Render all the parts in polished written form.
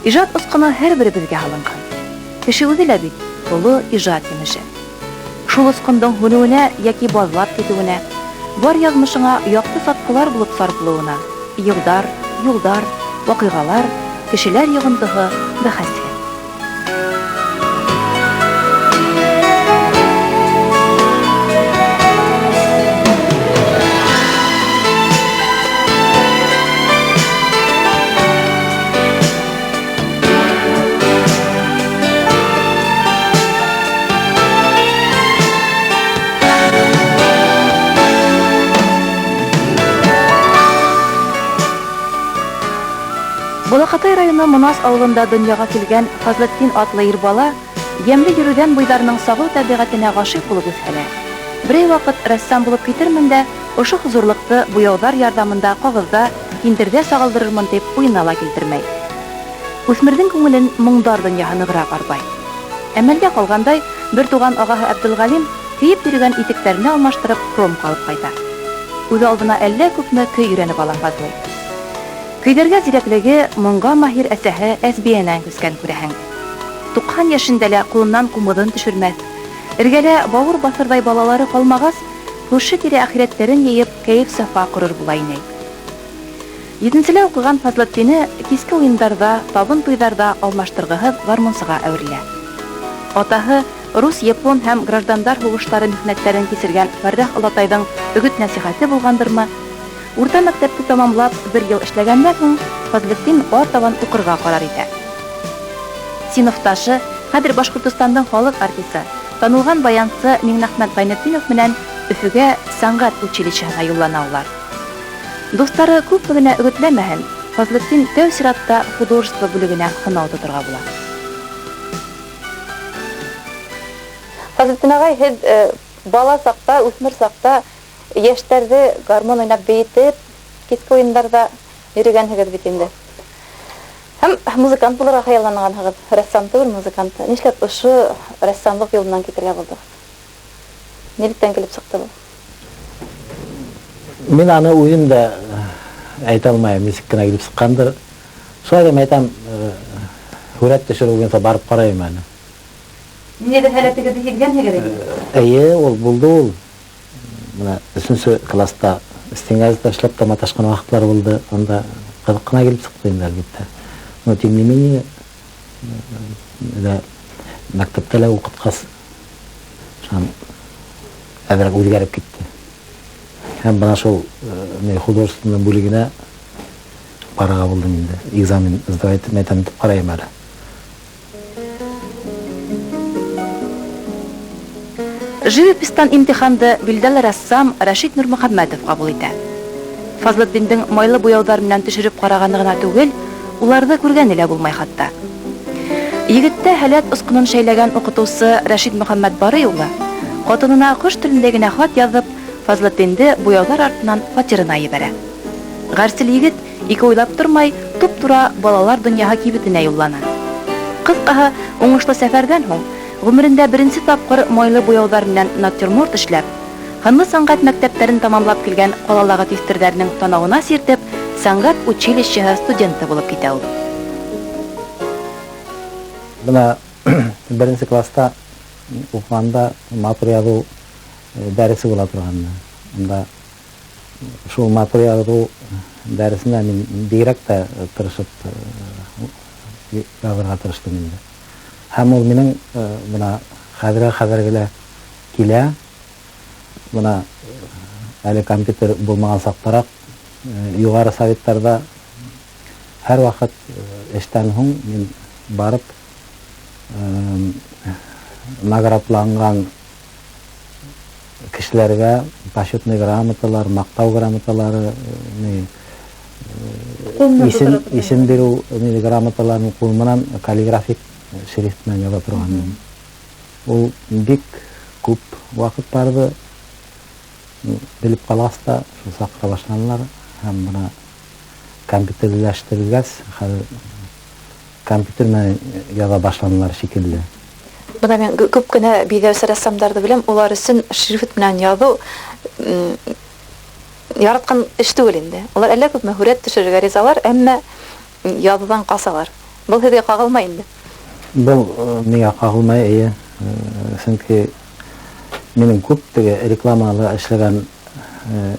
Ижад осҡоно һәр беребеҙгә һалынған. Кеше үҙе лә бит оло ижад емеше. Шул осҡондоң һүнеүенә йәки баҙлап китеүенә, бар яҙмышыңа яҡты сатҡылар булып сарпылыуына йылдар, юлдар, ваҡиғалар, кешеләр йоғонтоһо бәхәсһеҙ. Балаҡатай районы Монас ауылында донъяға килгән Фазлетдин атлы ир бала йәмле Йөрүҙән буйҙарының сағыу тәбиғәтенә ғашиҡ булып үҫһә лә, берәй ваҡыт рәссам булып китермен дә, ошо хозурлыҡты буяуҙар ярҙамында ҡағыҙҙа, киндерҙә сағылдырырмын тип уйына ла килтермәй. Үҫмерҙең күңелен моңдар донъяһы нығыраҡ арбай. Әмәлгә ҡалғандай, бер туған ағаһы Әбделғәлим кейеп йөрөгән итектәренә алмаштырып хромка алып ҡайта. Үҙ алдына әллә күпме көй өйрәнеп ала Фазлый. Көйҙәргә зирәклеге моңға маһир әсәһе Әсбиәнән күскән, күрәһең. 90 йәшендә лә ҡулынан ҡумыҙын төшөрмәҫ. Эргәлә бауыр баҫырҙай балалары ҡалмағас, күрше-тирә әхирәттәрен йыйып, кәйеф-сафа ҡорор була инәй. Етенселә уҡыған Фазлетдине киске уйындарҙа, табын туйҙарҙа алмаштырғыһыҙ гармунсыға әүерелә. Атаһы рус-япон һәм граждандар һуғыштары михнәттәрен кисергән Фәррәх олатайҙың өгөт-нәсихәте булғандырмы, урта мәктәпте тамамлап бер йыл эшләгәндән һуң Фазлетдин артабан уҡырға ҡарар итә. Синыфташы, хәҙер Башҡортостандың халыҡ артисы, танылған баянсы Миңнәхмәт Ғәйнетдинов менән Өфөгә сәнғәт училищеһына юллана улар. Дуҫтары күпме генә өгөтләмәһен, Фазлетдин тәү сиратта художество бүлегенә һынау тоторға була. Фазлетдин ағай, һеҙ бала саҡта, үҫмер саҡта йәштәрҙе гармун уйнап бейетеп, киске уйындарҙа йөрөгәнһегеҙ бит инде. Һәм музыкант булырға хыялланғанһығыҙ, рәссам түгел, музыкант. Нишләп ошо рәссамлыҡ юлынан китергә булдығыҙ? Нилектән килеп сыҡты был? Мин аны үҙем дә әйтә алмайым, нисек кенә килеп сыҡҡандыр. Шулай ҙа әйтәм, һүрәт төшөрөү буйынса барып ҡарайым әле. Ниндәйҙер һәләтегеҙҙе һиҙгәнһегеҙ инде? Эйе, ул булды ул. Бына өсөнсө класста стенгазетта эшләп тә маташҡан ваҡытлар булды. Унда ҡыҙыҡ ҡына килеп сыҡты инде, әлбиттә. Но тем не менее, мәктәптә лә уҡытҡас, шунан әҙерәк үҙгәреп китте. Һәм бына шул художественный бүлегенә барырға булдым инде. Экзамен сдавать итеп итеп ҡарайым әле. Живопистан имтиханды билдәле рәссам Рәшит Нурмөхәммәтов ҡабул итә. Фазлетдиндең майлы буяуҙар менән төшөрөп ҡарағаны ғына түгел, уларҙы күргәне лә булмай хатта. Егеттә һәләт осҡонон шәйләгән уҡытыусы Рәшит Мөхәммәт Барый улы ҡатынына ҡош телендә генә хат яҙып, Фазлетдинде буяуҙар артынан фатирына ебәрә. Ғәрсел егет ике уйлап тормай, туп-тура балалар донъяһы кибетенә юллана. Ҡыҫҡаһы, уңышлы сәфәрҙән һуң ғүмерендә беренсе тапҡыр майлы буяуҙар менән натюрморт эшләп, һынлы сәнғәт мәктәптәрен тамамлап килгән ҡалалағы тиҫтерҙәренең танауына сиртеп, сәнғәт училищеһы студенты булып китә ул. Бына беренсе класста уҡығанда матур яҙыу дәресе була торғанды. Унда шул матур яҙыу дәресендә мин бигерәк тә тырышып яҙырға тырыштым инде. Һәм ул минең бына хәҙергә хәҙергелә килә. Бына әле компьютер булмаған саҡтараҡ юғары советтарҙа һәр ваҡыт эштән һуң мин барып наградланған кешеләргә почетный грамоталар, маҡтау грамоталары, исем биреү грамоталарын ҡул менән каллиграфик шрифт менән яҙа торған. Ул бик күп ваҡыт барҙы. Белеп ҡалғас та шул саҡыра башланылар һәм бына компьютерләштерелгәс, хәҙер компьютер менән яҙа башланылар шикелле. Бына мин күп кенә биҙәүсе рәссамдарҙы беләм, улар өсөн шрифт менән яҙыу яратҡан эш түгел инде. Улар әллә күпме һүрәт төшөрөргә ризалар, әммә яҙыуҙан ҡасалар. Был һеҙгә ҡағылмай инде. Был миңә ҡағылмай, эйе. Сөнки минең күп теге рекламала эшләгән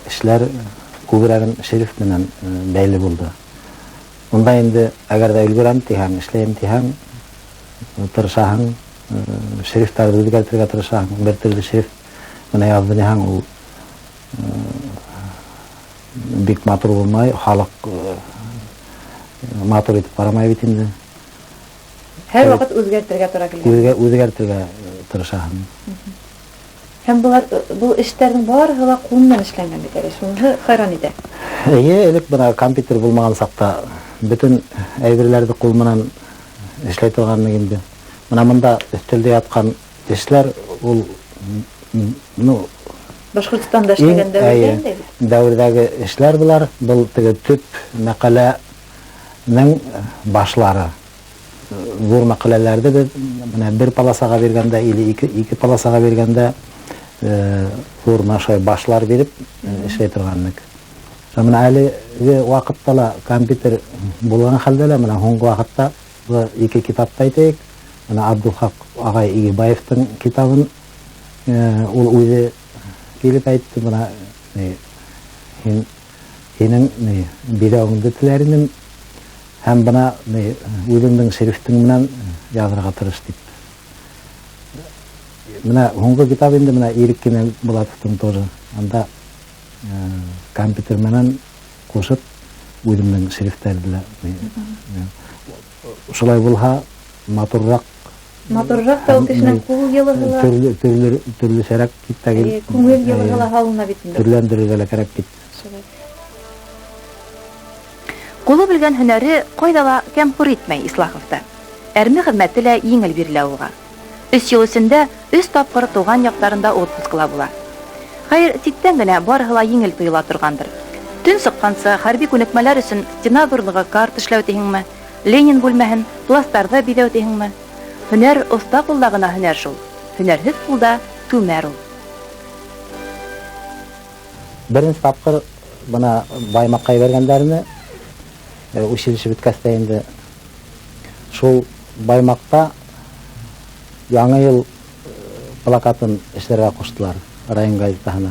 эшләр күберәген шрифт менән бәйле булды. Унда инде әгәр ҙә өлгөрәм тиһәң, эшләйем тиһәң, тырышаһың, шрифттарҙы үҙгәртергә тырышаһың. Бер төрлө шрифт менән яҙҙы тиһәң, ул бик матур булмай, халыҡ матур итеп ҡарамай бит инде. Һәр ваҡыт үҙгәртергә тура килгән. Үҙгәртергә тырышаһың. Һәм былар, был эштәрҙең барыһы ла ҡул менән эшләнгән бит әле. Шуныһы хайран итә. Эйе, элек бына компьютер булмаған саҡта бөтөн әйберҙәрҙе ҡул менән эшләй торған инде. Бына бында өҫтәлдә ятҡан эшләр ул, ну, Башҡортостанда эшләгән дәүерҙә инде. Дәүерҙәге эшләр былар, был теге төп мәҡәләнең башлары. Ҙур мәҡәләләрҙе беҙ бына бер полосаға биргәндә или ике полосаға биргәндә ҙур шулай башлар биреп эшләй торғанлыҡ. Бына әлеге ваҡытта ла компьютер булған хәлдә лә, бына һуңғы ваҡытта ике китапты әйтәйек. Бына Абдулхаҡ ағай Игебаевтың китабын ул үҙе килеп әйтте, бына һин һинең биҙәүеңде теләр инем һәм бына үҙеңдең шрифтең менән яҙырға тырыш тип. Бына һуңғы китап инде бына Ирек Кинәлбулатовтың тоже. Анда компьютер менән ҡушып үҙемдең шрифттәрҙе лә. Шулай булһа матурыраҡ. Матурыраҡ та ул кешенең ҡул йылыһы ла. Төрлө төрлөсәрәк киттәге. Күңел йылыһы ла һалына бит инде. Төрләндерергә лә кәрәк бит. Ҡулы белгән һөнәре ҡайҙа ла кәм-хур итмәй Ислаховты. Әрме хеҙмәте лә еңел бирелә уға. 3 йыл эсендә 3 тапҡыр тыуған яҡтарында отпускыла була. Хәйер, ситтән генә барыһы ла еңел тойола торғандыр. Төн сыҡҡансы хәрби күнекмәләр өсөн стена ҙурлығы карта эшләү тиһеңме, Ленин бүлмәһен, пластарҙы биҙәү тиһеңме? Һөнәр оҫта ҡулда ғына һөнәр шул. Һөнәрһеҙ ҡулда түмәр ул. Беренсе тапҡыр бына Баймаҡҡа ебәргәндәренә, училище бөткәс тә инде шул Баймаҡта Яңы йыл плакатын эшләргә ҡуштылар район газетаһына.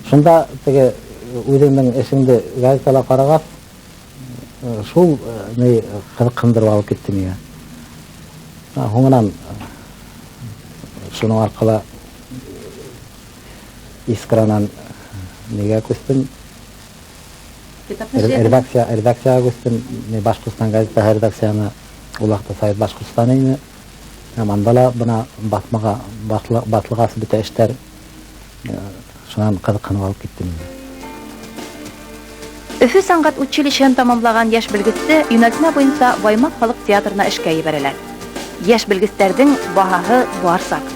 Шунда теге үҙеңдең эшеңде газетала ҡарағас, шул ни ҡыҙыҡһындырып алып китте миңә. Һуңынан шуның арҡала Искранан нигә күстем? Редакцияға күстем. Башҡортостан газетаһы редакцияны ул ваҡытта Совет Башҡортостан ине. Һәм анда ла бына баҫмаға баҫылғас бөтә эштәр шунан ҡыҙыҡһынып алып киттем. Өфө сәнғәт училищеһын тамамлаған йәш белгесте йүнәлтмә буйынса Баймаҡ халыҡ театрына эшкә ебәрәләр. Йәш белгестәрҙең баһаһы барсаҡ.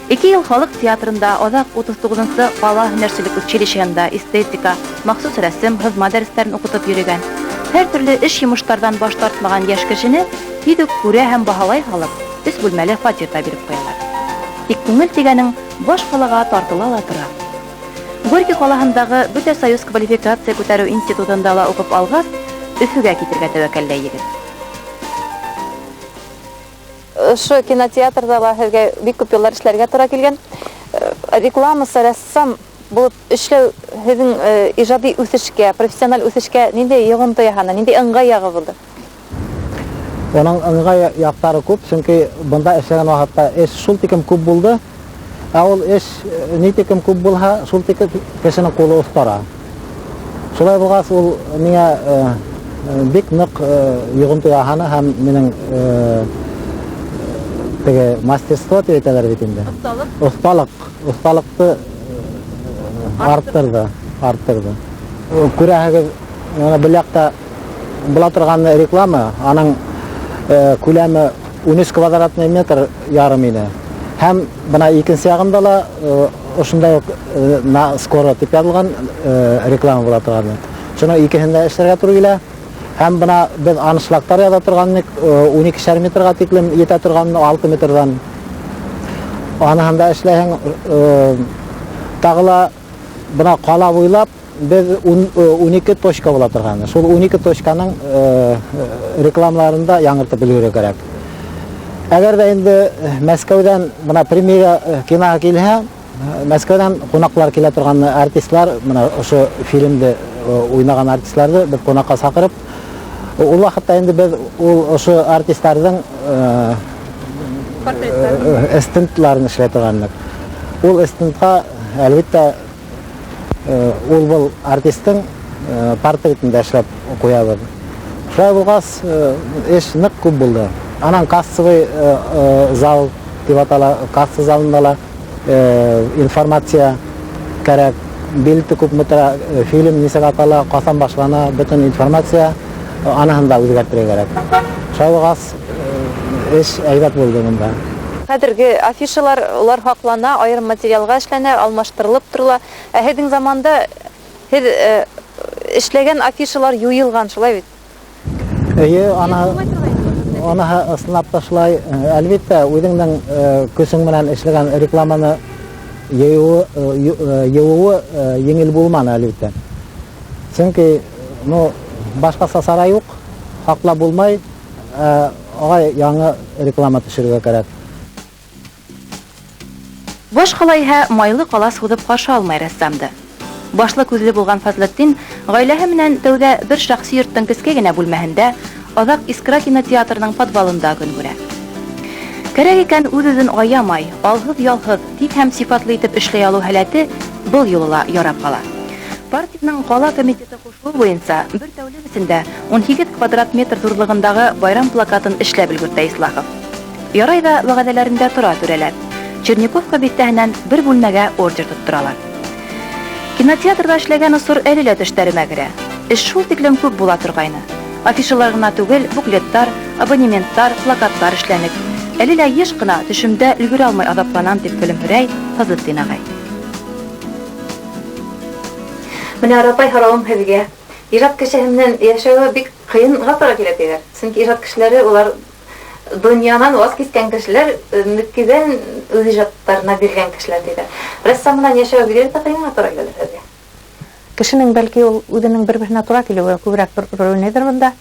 2 йыл халыҡ театрында, аҙаҡ 39-нсы ҡала һөнәрселек училищеһында эстетика, махсус рәсем, һыҙма дәрестәрен уҡытып йөрөгән. Һәр төрлө эш йомоштарҙан баш тартмаған йәш кешене тиҙ үк күрә һәм баһалай һалып, 3 бүлмәле фатир та биреп ҡуялар. Тик күңел тигәнең баш ҡалаға тартыла ла тора. Горький ҡалаһындағы Бөтә Союз квалификация күтәреү институтында ла уҡып алғас, Өфөгә китергә тәүәккәлләй егет. Ошо кинотеатрҙа ла һеҙгә бик күп йылдар эшләргә тура килгән. Рекламасы, рәссам булып эшләү һеҙҙең ижади үҫешкә, профессиональ үҫешкә ниндәй йоғонто яһаны, ниндәй ыңғай яғы булды? Уның ыңғай яҡтары күп, сөнки бында эшләгән ваҡытта эш шул тиклем күп булды. Ә ул эш ни тиклем күп булһа, шул тиклем кешенең ҡулы оҫтара. Шулай булғас, ул миңә бик ныҡ йоғонто яһаны һәм минең теге мастерство тип әйтәләр бит инде. Оҫталыҡ. Оҫталыҡ, оҫталыҡты арттырҙы. Күрәһегеҙ, бына был яҡта була торған реклама, аның күләме 13 квадратный метр ярым ине. Һәм бына икенсе яғында ла ошондай уҡ на скоро тип яҙылған реклама була торған. Шуның икеһен дә эшләргә тура килә. Һәм бына беҙ аншлактар яҙа торған 12 метрға тиклем етә торған 6 метрҙан. Аныһын да эшләйһең, тағы ла бына ҡала буйлап Беҙ 12 точка була торған. Шул 12 точканың рекламаларын да яңыртып өлгөрөргә кәрәк. Әгәр ҙә инде Мәскәүҙән бына премьера киноға килһә, Мәскәүҙән ҡунаҡлар килә торған артистлар, бына ошо фильмды уйнаған артистларҙы беҙ ҡунаҡҡа саҡырып, ул ваҡытта инде беҙ ул ошо артистларҙың стендларын эшләй торғанлыҡ. Ул стендҡа әлбиттә ул был артистың портретын да эшләп ҡуябыҙ. Шулай булғас, эш ныҡ күп булды. Анан кассовый зал тип атала, касса залында ла информация кәрәк, билеты күпме тора, фильм нисек атала, ҡасан башлана, бөтөн информация аныһын да үҙгәртергә кәрәк. Шулай булғас, эш һәйбәт булды бында. Хәҙерге афишалар улар һаҡлана, айырым материалға эшләнә, алмаштырылып торола. Ә һеҙҙең заманда һеҙ эшләгән афишалар юйылған, шулай бит? Эйе, анаһы ысынлап та шулай. Әлбиттә, үҙеңдең көсөң менән эшләгән рекламаны йыуыуы еңел булманы, әлбиттә. Сөнки, башҡаса сара юҡ, һаҡлап булмай, ағай яңы реклама төшөрөргә кәрәк. Баш ҡала иһә майлы ҡалас һуҙып ҡаршы алмай рәссамды. Башлы күҙле булған Фазлетдин ғаиләһе менән тәүҙә бер шәхси йорттоң кескәй генә бүлмәһендә, аҙаҡ Искра кинотеатрының подвалында көн күрә. Кәрәк икән үҙ-үҙен аямай, алһыҙ-ялһыҙ, тиҙ һәм сифатлы итеп эшләй алыу һәләте был юлы ла ярап ҡала. Партияның ҡала комитеты ҡушыуы буйынса бер тәүлек эсендә 18 квадрат метр ҙурлығындағы байрам плакатын эшләп өлгөртә Ислахов. Ярай ҙа вәғәҙәләрендә тора түрәләр. Черниковка биҫтәһенән бер бүлмәгә ордер тотторалар. Кинотеатрҙа эшләгән осор әле лә төштәремә керә. Эш шул тиклем күп була торғайны. Афишалар ғына түгел, буклеттар, абонементтар, плакаттар эшләнек. Әле лә йыш ҡына төшөмдә өлгөрә алмай аҙапланам, тип көлөмһөрәй Фазлетдин ағай. Менә Арапай, һорауым һеҙгә. Ижад кешеһе менән йәшәүе бик ҡыйынға тура килә тиҙәр. Сөнки ижад кешеләре улар донъянан ваз кискән кешеләр, мөкиббән үҙ ижадтарына биргән кешеләр тиҙәр. Рәссам менән йәшәүе бигерәк тә ҡыйынға тура килә һеҙгә. Кешенең бәлки ул үҙенең бер-береһенә тура килеүе күберәк бер роль уйнайҙыр бында.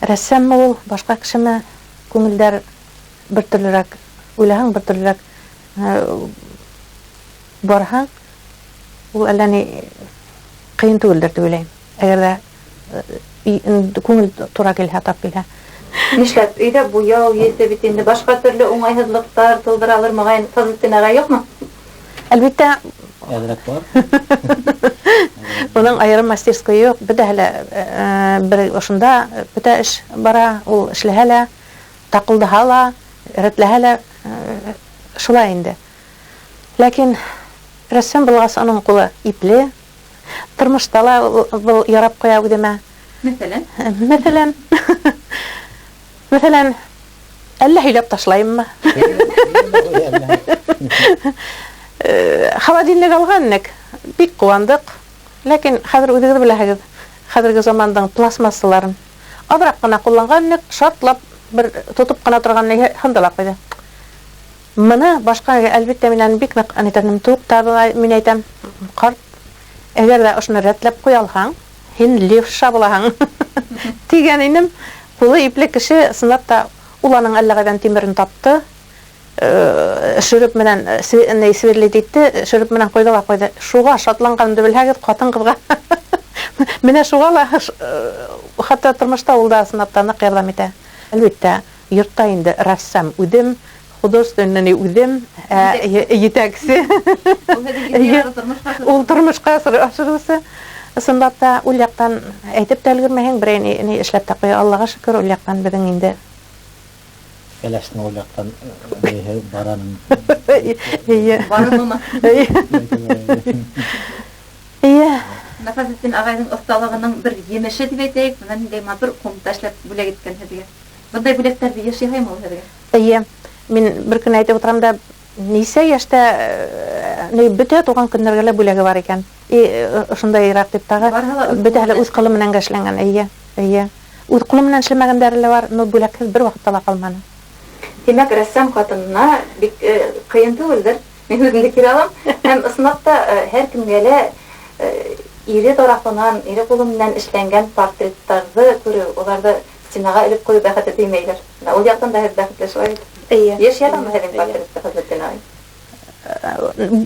Рәссаммы ул, башҡа кешеме, күңелдәр бер төрлөрәк уйлаһаң, бер төрлөрәк барһаң, ул әллә ни ҡыйын түгелдер тип уйлайым. Әгәр ҙә күңел тура килһә, тап килһә. Нишләп өйҙә буяу еҫе бит инде, башҡа төрлө уңайһыҙлыҡтар тыуҙыралыр, моғайын, Фазлетдин ағай, юҡмы? Әлбиттә. Әҙерәк бар. Уның айырым мастерскойы юҡ, бөтәһе лә бер ошонда бөтә эш бара, ул эшләһә лә, таҡылдаһа ла, рәтләһә лә, шулай инде. Ләкин рәссам булғас, уның ҡулы ипле, тормошта ла был ярап ҡуя үҙемә. Мәҫәлән? Мәҫәлән. Мәҫәлән, әллә һөйләп ташлайыммы? Холодильник алған инек, бик ҡыуандыҡ. Ләкин хәҙер үҙегеҙ беләһегеҙ, хәҙерге замандың пластмассаларын аҙыраҡ ҡына ҡулланған инек, шартлап бер тотоп ҡына торған ни һынды ла ҡуйҙы. Быны башҡа, әлбиттә, мин әле бик ныҡ әйтәм, туҡта, мин әйтәм, ҡарт, әгәр ҙә ошоно рәтләп ҡуя алһаң, һин левша булаһың. Тигән инем. Ҡулы ипле кеше, ысынлап та, ул аның әллә ҡайҙан тимерен тапты. Шөрөп менән, не, сверлить итте, шөрөп менән ҡуйҙы ла ҡуйҙы. Шуға шатланғанымды белһәгеҙ, ҡатын-ҡыҙға. Менә шуға ла, хатта тормошта ул да ысынлап та ныҡ ярҙам итә. Әлбиттә, йортта инде рәссам үҙем, художественный үҙем, етәксе. Ул тормошҡа ашырыусы. Ысынлап та, ул яҡтан әйтеп тә өлгөрмәһәң, берәй ни эшләп тә ҡуя. Аллаға шөкөр, ул яҡтан беҙҙең инде Кәләшнең ул яҡтан ниһе бараның. Эйе. Барынымы? Эйе. Фазлетдин ағайҙың оҫталығының бер емеше тип әйтәйек, бына ниндәй матур ҡумта эшләп бүләк иткән һеҙгә. Бындай бүләктәрҙе йыш яһаймы ул һеҙгә? Эйе. Мин бер көн әйтеп ултырам да, нисә йәштә ни, бөтә тыуған көндәргә лә бүләге бар икән. И ошондайыраҡ тип тағы, Барыһы ла үҙ бөтәһе лә ҡулы үҙ ҡулы менән генә эшләнгән. Эйе, эйе. Үҙ ҡулы менән эшләмәгәндәре лә бар, но бүләкһеҙ бер ваҡытта ла ҡалманы. Тимәк, рәссам ҡатынына бик ҡыйын түгелдер. Мин үҙемде кире алам. Һәм ысынлап та һәр кемгә лә Ире тарафынан, ире ҡулы менән эшләнгән портреттарҙы күреү, уларҙы стенаға элеп ҡуйыу бәхете теймәйҙер. Ул яҡтан да һеҙ бәхетле шулай бит. Эйе. Йыш яҙамы һеҙҙең портретты Фазлетдин ағай?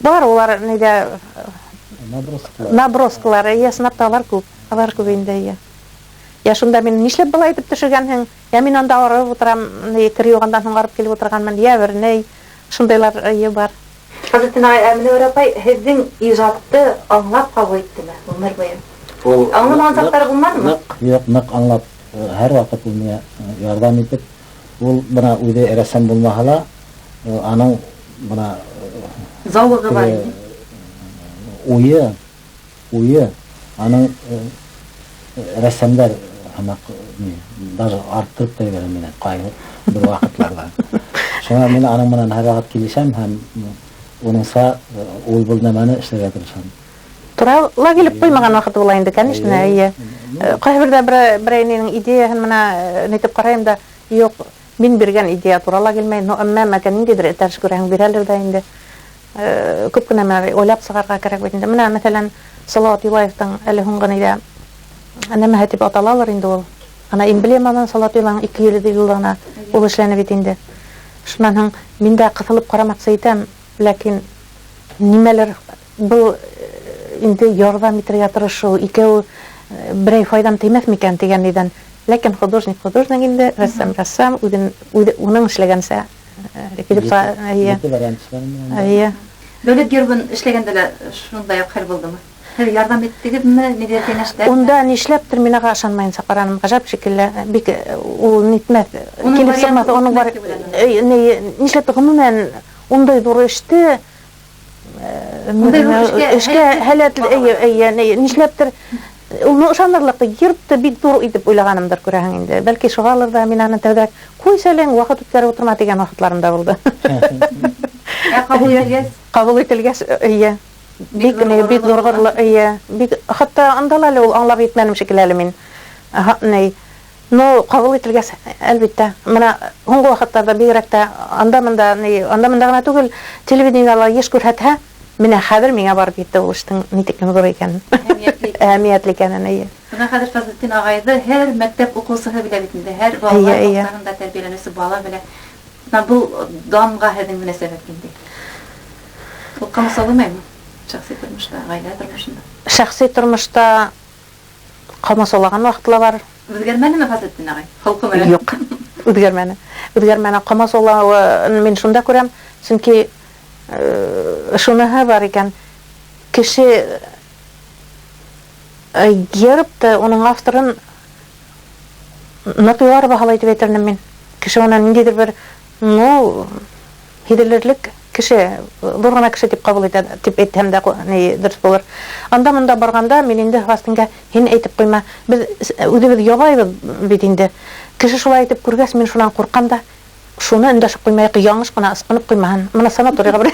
Бар улар ниҙә Наброскалар. Наброскалар, эйе, ысынлап та алар күп. Алар күп инде, эйе. Я шунда мин нишләп былай итеп төшөргәнһең? Я мин анда арып утырам, ни кер юғандан һуң арып килеп утырғанмын, я бер ни шундайлар эйе бар. Фазлетдин ағай, ә Мөнәүәр апай һеҙҙең ижадты аңлап ҡабул иттеме ғүмер буйы? Ул Аңламаған саҡтары булманымы? Ныҡ, юҡ, ныҡ аңлап, һәр ваҡыт ул миңә ярҙам итеп, ул бына үҙе рәссам булмаһа ла, аның бына зауығы бар ине. Уйы, аның рәссамдар һымаҡ, ни, даже арттырып та ебәрә мине ҡайһы бер ваҡытларҙа. Шуңа мин аның менән һәр ваҡыт килешәм һәм уныңса ул был нәмәне эшләргә тырышам. Тура ла килеп ҡуймаған ваҡыты була инде, конечно, эйе. Ҡайһы берҙә берәйнең идеяһын бына нитеп ҡарайым да, юҡ, мин биргән идея тура ла килмәй, но әммә мәкән ниндәйҙер этәреш күрәһең, бирәлер ҙә инде. Күп кенә менә уйлап сығарға кәрәк бит инде. Менә, мәҫәлән, Салауат Юлаевтың әле һуңғы нидә нәмәһе тип аталалыр инде ул. Ана эмблеманан Салауат Юлаевтың ике йөҙ йыллығына ул эшләне бит инде. Шунан һуң мин дә ҡыҫылып ҡарамаҡсы итәм, ләкин нимәлер был инде ярҙам итергә тырышыу, икәү берәй файҙам теймәҫ микән тигән нидән. Ләкин художник художник инде, рәссам рәссам, үҙен, үҙе, уның эшләгәнсә, килеп сыға, эйе. Ете вариант эшләнде. Эйе. Дәүләт гербын эшләгәндә лә шундай уҡ хәл булдымы? Һеҙ ярҙам иттегеҙме, ниҙәр кәңәштәр? Унда нишләптер мин уға ышанмайынса ҡараным, ғәжәп шикелле, бик ул нитмәҫ, Уның килеп варианты сыҡмаҫ, уның бар, үтмәҫ тип уйланым. ни, нишләптер ғөмүмән ундай ҙур эште, Ундай ҙур эшкә эшкә һәләт һәләт, эйе, эйе, ни, нишләптер уны ышанырлыҡ гербты бик ҙур итеп уйлағанымдыр, күрәһең инде. Бәлки шуғалыр ҙа мин аны тәүҙә ҡуйсәлең, ваҡыт үткәреп ултырма тигән ваҡытларым да булды. Ә ҡабул ителгәс? Ҡабул ителгәс, эйе. Бик Бик ҙур ни, бик ҙур ғорурлыҡ. ғорурлыҡ, эйе. Бик, хатта анда ла әле ул аңлап етмәнем шикелле әле мин. Аһа, ни. Но ҡабул ителгәс, әлбиттә. Бына һуңғы ваҡыттарҙа бигерәк тә анда-мында, ни, анда-мында ғына түгел, телевидениела йыш күрһәтһә, менә хәҙер миңә барып етте ул эштең ни тиклем ҙур икәнен. Әһәмиәтле икәнен. Әһәмиәтле икәнен, эйе. Бына хәҙер Фазлетдин ағайҙы һәр мәктәп уҡыусыһы белә бит инде, һәр балалар Эйе, эйе. баҡсаһында тәрбиәләнеүсе бала белә. Бына был данға һеҙҙең мөнәсәбәт ниндәй? Ул ҡамасауламаймы? Шәхси тормошта, ғаилә тормошонда? Шәхси тормошта ҡамасаулаған ваҡыты ла бар. Үҙгәрмәнеме Фазлетдин ағай? Холҡо менән? Юҡ, үҙгәрмәне. Үҙгәрмәне. Ҡамасаулауын мин шунда күрәм, сөнки шуныһы бар икән, кеше гербты, уның авторын ныҡ юғары баһалай тип әйтер инем мин. Кеше уны ниндәйҙер бер, ну, һиҙелерлек кеше, ҙур ғына кеше тип ҡабул итә, тип әйтһәм дә ни, дөрөҫ булыр. Анда-мында барғанда мин инде Фазлетдингә һин әйтеп ҡуйма, беҙ үҙебеҙ ябайбыҙ бит инде. Кеше шулай итеп күргәс, мин шунан ҡурҡам да, шуны өндәшеп ҡуймайыҡ, яңыш ҡына ысҡынып ҡуймаһын. Бына санаторийға бер.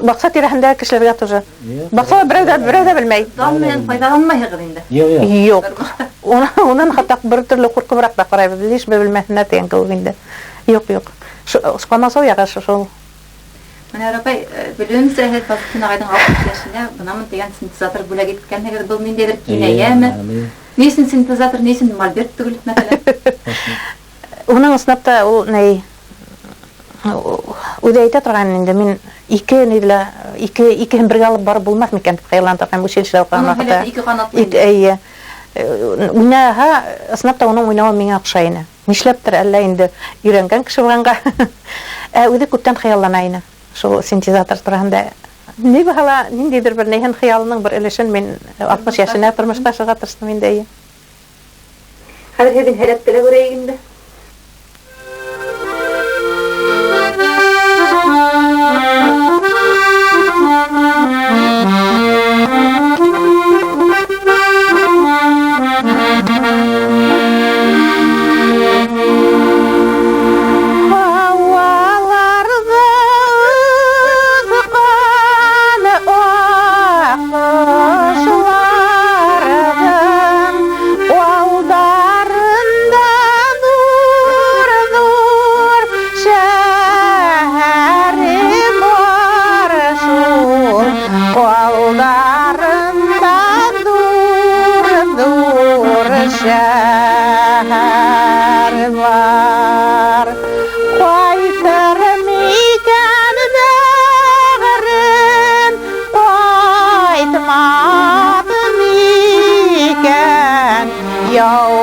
Баҡса тирәһендәге кешеләргә тоже. Юҡ. Баҡса берәү ҙә белмәй. Дан менән файҙаланмайһығыҙ инде. Юҡ, юҡ. Юҡ. Унан хатта бер төрлө ҡурҡыбыраҡ та ҡарайбыҙ, лишь бы белмәһеннәр тигән кеүек инде. Юҡ, юҡ. Ҡамасау яғы шул. Мөнәүәр апай, белеүемсә, һеҙ Фазлетдин ағайҙың 60 йәшенә бынамын тигән синтезатор бүләк иткәнһегеҙ. Был ниндәйҙер кинәйәме? Ни өсөн синтезатор, ни өсөн мольберт түгел, мәҫәлән? Уның ысынлап та ул ни, үҙе әйтә торған инде, мин ике нилә, ике, икеһен бергә алып барып булмаҫ микән тип хыяллана торған училищеда уҡыған Уның ваҡытта. һәләте ике ҡанатлы Ике, инде. эйе. Уйнаһа, ысынлап та уның уйнауы миңә оҡшай ине. Нишләптер әллә инде өйрәнгән кеше булғанға. Ә үҙе күптән хыяллана ине шул синтезатор тураһында. Ни булһа ла, ниндәйҙер бер нейһен хыялының бер өлөшөн мин 60 йәшенә тормошҡа ашырға тырыштым инде, эйе. Хәҙер һеҙҙең һәләтте лә күрәйек инде. Алдарында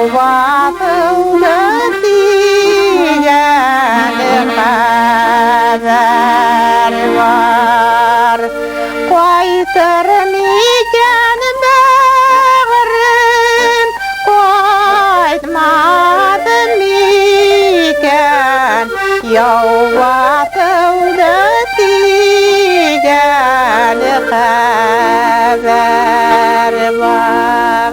Яу баҫылды тигән хәбәр бар. Ҡайтыр микән бәғерем, ҡайтмаҫ микән? Яу баҫылды тигән хәбәр бар.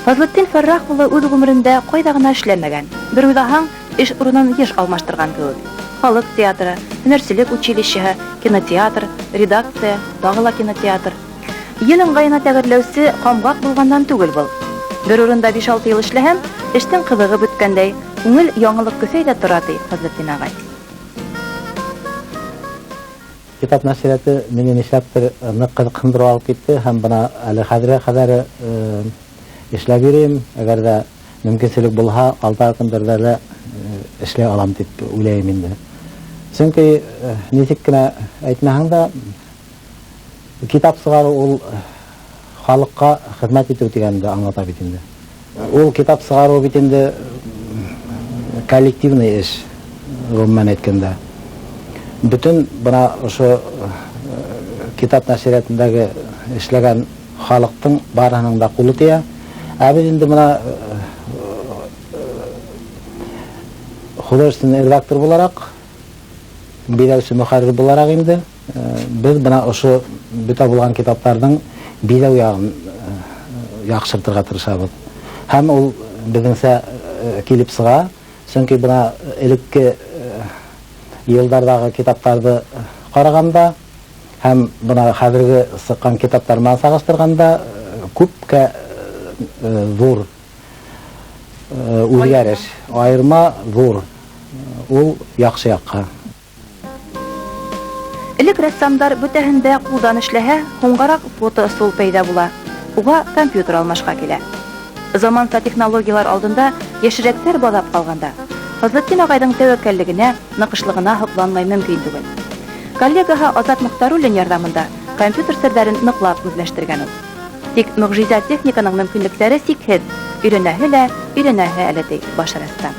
Фазлетдин Фәррах улы үҙ ғүмерендә ҡайҙа ғына эшләмәгән. Бер уйлаһаң, эш урынын йыш алмаштырған кеүек. Халыҡ театры, һөнәрселек училищеһы, кинотеатр, редакция, тағы ла кинотеатр. Ел ыңғайына тәгәрләүсе ҡамғаҡ булғандан түгел был. Бер урында 5-6 йыл эшләһәм, эштең ҡыҙығы бөткәндәй, күңел яңылыҡ көҫәй ҙә тора, ти Фазлетдин ағай. Китап нәшриәте мине нишләптер ныҡ ҡыҙыҡһындырып алып китте һәм бына әле хәҙергә ҡәҙәр эшләп йөрөйөм. Әгәр ҙә мөмкинселек булһа, алдағы көндәрҙә лә эшләй алам тип уйлайым инде. Сөнки нисек кенә әйтмәһәң дә, китап сығарыу ул халыҡҡа хеҙмәт итеү тигәнде аңлата бит инде. Ул китап сығарыу бит инде коллективный эш, ғөмүмән әйткәндә. Бөтөн бына ошо китап нәшриәтендәге эшләгән халыҡтың барыһының да ҡулы тейә. Ә беҙ инде бына художественный редактор булараҡ, биҙәүсе мөхәррир булараҡ инде, беҙ бына ошо бөтә булған китаптарҙың биҙәү яғын яҡшыртырға тырышабыҙ. Һәм ул беҙҙеңсә килеп сыға, сөнки бына элекке йылдарҙағы китаптарҙы ҡарағанда һәм бына хәҙерге сыҡҡан китаптар менән сағыштырғанда күпкә ҙур үҙгәреш, айырма ҙур, ул яҡшы яҡҡа. Элек рәссамдар бөтәһен дә ҡулдан эшләһә, һуңғараҡ фото ысул пәйҙә була. Уға компьютер алмашҡа килә. Заманса технологиялар алдында йәшерәктәр баҙап ҡалғанда, Фазлетдин ағайҙың тәүәккәллегенә, ныҡышлығына һоҡланмай мөмкин түгел. Коллегаһы Азат Мөхтәруллин ярҙамында компьютер серҙәрен ныҡлап үҙләштергән ул. Тик мөғжизә техниканың мөмкинлектәре сикһеҙ, өйрәнәһе лә, өйрәнәһе әле, ти баш рәссам.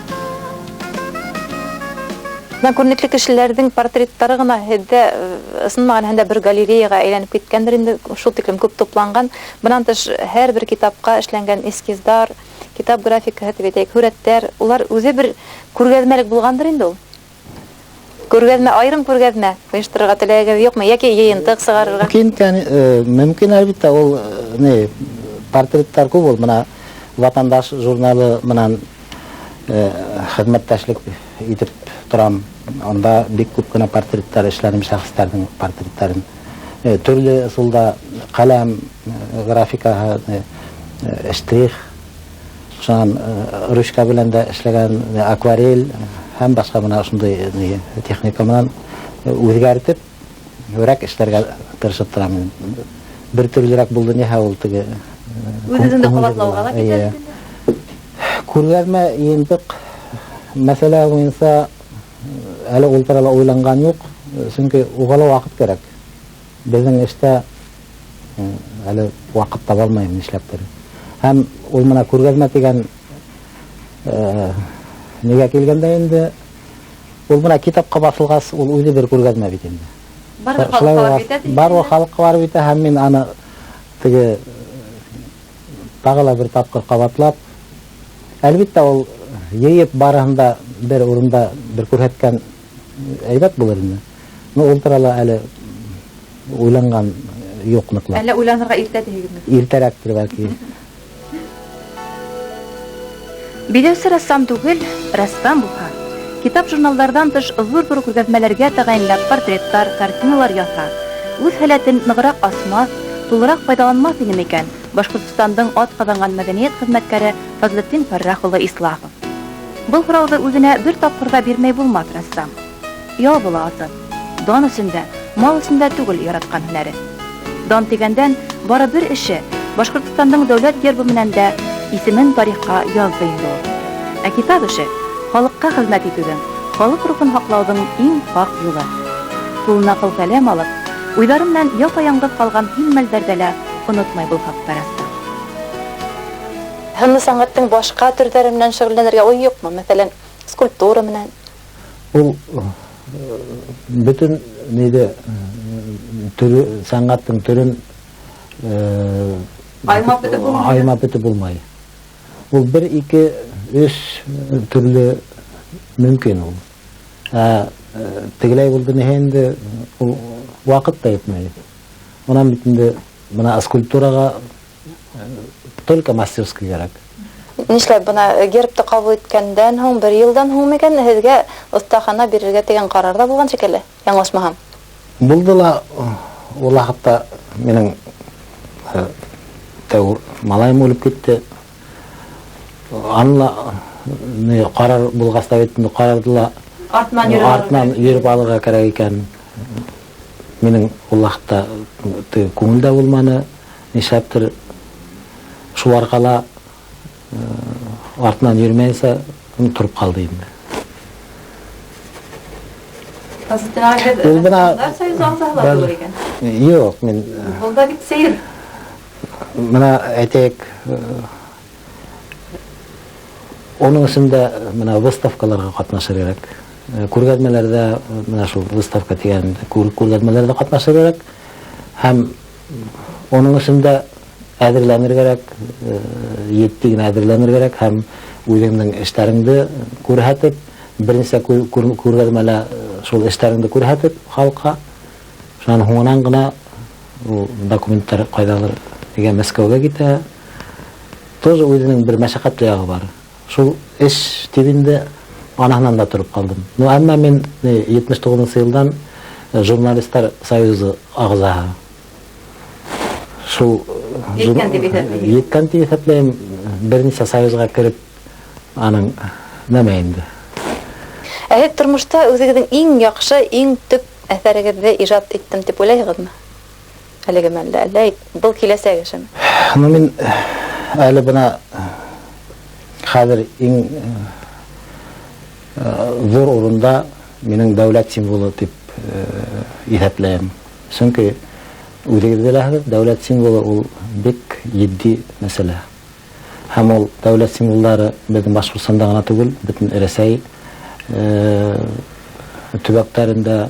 Бына күренекле кешеләрҙең портреттары ғына һеҙҙә, ысын мәғәнәһендә бер галереяға әйләнеп киткәндер инде, шул тиклем күп тупланған. Бынан тыш һәр бер китапҡа эшләнгән эскиздар, китап графикаһы тип әйтәйек, һүрәттәр, улар үҙе бер күргәҙмәлек булғандыр инде ул. Күргәҙмә, айырым күргәҙмә ойошторорға теләгегеҙ юҡмы йәки йыйынтыҡ сығарырға? Мөмкин, мөмкин әлбиттә, ул, ни, портреттар күп ул. Бына Ватандаш журналы менән хеҙмәттәшлек итеп торам. Анда бик күп кенә портреттар эшләнем, шәхестәрҙең портреттарын. Төрлө ысулда ҡәләм, графикаһы, штрих, шунан, ручка белән дә эшләгән, акварель һәм башҡа бына ошондай, техника менән үҙгәртеп, күберәк эшләргә тырышып торам. Бер төрлөрәк булды ниһә ул теге, Үҙ-үҙеңде күңелле ҡабатлауға ла була. Эйе. китә. Күргәҙмә йыйынтыҡ мәсьәлә буйынса әле ул турала уйланған юҡ, сөнки уға ла ваҡыт кәрәк. Беҙҙең эштә әле ваҡыт таба алмайым нишләптер. Һәм ул бына күргәҙмә тигән, нигә килгәндә инде, ул бына китапҡа баҫылғас, ул үҙе бер күргәҙмә бит инде. Барлыҡ Шулай халыҡҡа барып уға етә тиһең барлыҡ инде. халыҡҡа барып етә, һәм мин аны теге тағы ла бер тапҡыр ҡабатлап, әлбиттә ул йыйып барыһын да бер урында бер күрһәткән әйбәт булыр ине. Но ул турала әле уйланған юҡ ныҡлап. Әллә уйланырға иртә тиһегеҙме? Иртәрәктер бәлки. Биҙәүсе рәссам түгел, рәссам булһа, китап-журналдарҙан тыш ҙур-ҙур күргәҙмәләргә тәғәйенләп портреттар, картиналар яһа, үҙ һәләтен нығыраҡ асмаҫ, тулыраҡ файҙаланмаҫ ине микән Башҡортостандың ат ҡаҙанған мәҙәниәт хеҙмәткәре Фазлетдин Фәррах улы Ислахов? Был һорауҙы үҙенә бер тапҡыр ҙа бирмәй булмаҫ рәссам. Яу була атын. Дан өсөн дә, мал өсөн дә түгел яратҡан һөнәре. Дан тигәндән бары бер эше Башҡортостандың дәүләт гербы менән дә исемен тарихҡа яҙҙы инде ул. Ә китап эше халыҡҡа хеҙмәт итеүҙең, халыҡ рухын һаҡлауҙың иң хаҡ юлы. Ҡулына ҡыл-ҡәләм алып, уйҙары менән япа-яңғыҙ ҡалған һин мәлдәрҙә лә онотмай был хаҡта рәссам. Һынлы сәнғәттең башҡа төрҙәре менән шөғөлләнергә уй юҡмы? Мәҫәлән, скульптура менән. Ул бөтөн ниҙе төрө, сәнғәттең төрөн аймап бөтөп булмай. Аймап бөтөп булмай. Ул 1, 2, 3 төрлө мөмкин ул. Тегеләй булды ни инде, ул ваҡыт та етмәй. Унан бит инде бына скульптураға только мастерский кәрәк. Нишләп бына гербты ҡабул иткәндән һуң бер йылдан һуң микән һеҙгә оҫтахана бирергә тигән ҡарар ҙа булған шикелле, яңылышмаһам? Булды ла, ул ваҡытта минең тәү малайым үлеп китте. Аны ла ҡарар булғас та бит инде ҡарарҙы ла артынан йөрөп алырға кәрәк икән. Минең ул ваҡытта күңел дә булманы, нишләптер шул арҡала артынан йөрөмәйенсә тороп ҡалды инде. Ул бына Юҡ, мин Был да бит сәйер. Бына әйтәйек, уның өсөн дә бына выставкаларға ҡатнашыр кәрәк. Күргәҙмәләрҙә, бына шул выставка тигән күргәҙмәләрҙә ҡатнашыр кәрәк. Һәм уның өсөн дә әҙерләнер кәрәк, етди генә әҙерләнер кәрәк һәм үҙеңдең эштәреңде күрһәтеп, бер нисә күргәҙмәлә шул эштәреңде күрһәтеп халыҡҡа, шунан һуңынан ғына ул документтар ҡайҙалыр тигән Мәскәүгә китә. Тоже үҙенең бер мәшәҡәтле яғы бар. Шул эш тибендә анаһынан да тороп ҡалдым. Ну, әммә мин 79-нсы йылдан журналисттар союзы ағзаһы. Шул Еткән тип иҫәпләйем. Еткән тип иҫәпләйем, бер нисә союзға кереп, аның нәмә инде. Ә һеҙ тормошта үҙегеҙҙең иң яҡшы, иң төп әҫәрегеҙҙе ижад иттем тип уйлайһығыҙмы? Әлеге мәлдә, әллә был киләсәк эшеме? Ну, мин әле бына хәҙер иң ҙур урында минең дәүләт символы тип иҫәпләйем. Сөнки үҙегеҙ беләһегеҙ, дәүләт символы ул бик етди мәсьәлә. Һәм ул дәүләт символдары беҙҙең Башҡортостанда ғына түгел, бөтөн Рәсәй төбәктәрендә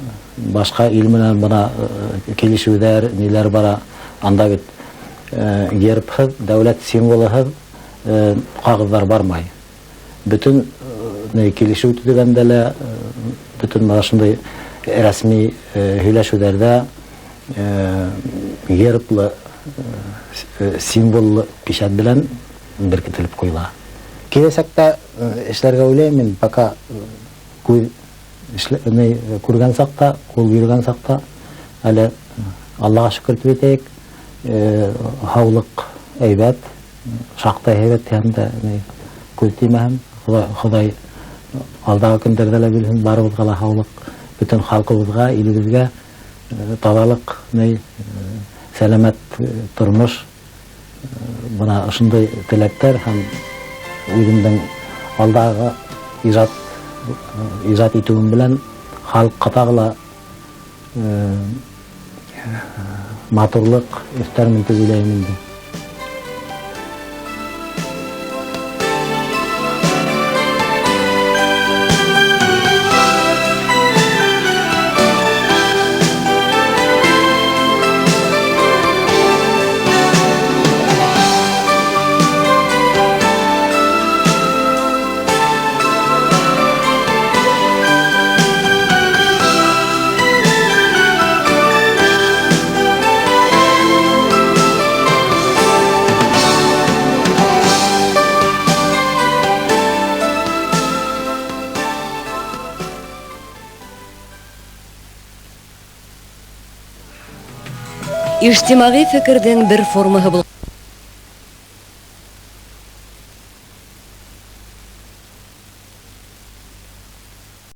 башҡа ил менән бына килешеүҙәр, ниләр бара. Анда бит гербһыҙ, дәүләт символыһыҙ ҡағыҙҙар бармай. Бөтөн килешеү төҙөгәндә лә, бөтөн бына шундай рәсми һөйләшеүҙәрҙә герблы, символлы печать белән беркетелеп ҡуйыла. Киләсәктә эшләргә уйлайым мин, пока күҙ күргән саҡта, ҡул йөрөгән саҡта әле Аллаға шөкөр тип әйтәйек, һаулыҡ әйбәт, шаҡтай әйбәт һәм дә күҙ теймәһен. Хоҙай алдағы көндәрҙә лә бирһен барыбыҙға ла һаулыҡ, бөтөн халҡыбыҙға, илебеҙгә таҙалыҡ, сәләмәт тормош. Бына ошондай теләктәр һәм үҙемдең алдағы ижад итеүем белән халыҡҡа тағы ла матурлыҡ өҫтәрмен тип уйлайым инде. Ижтимағи фекерҙең бер формаһы булған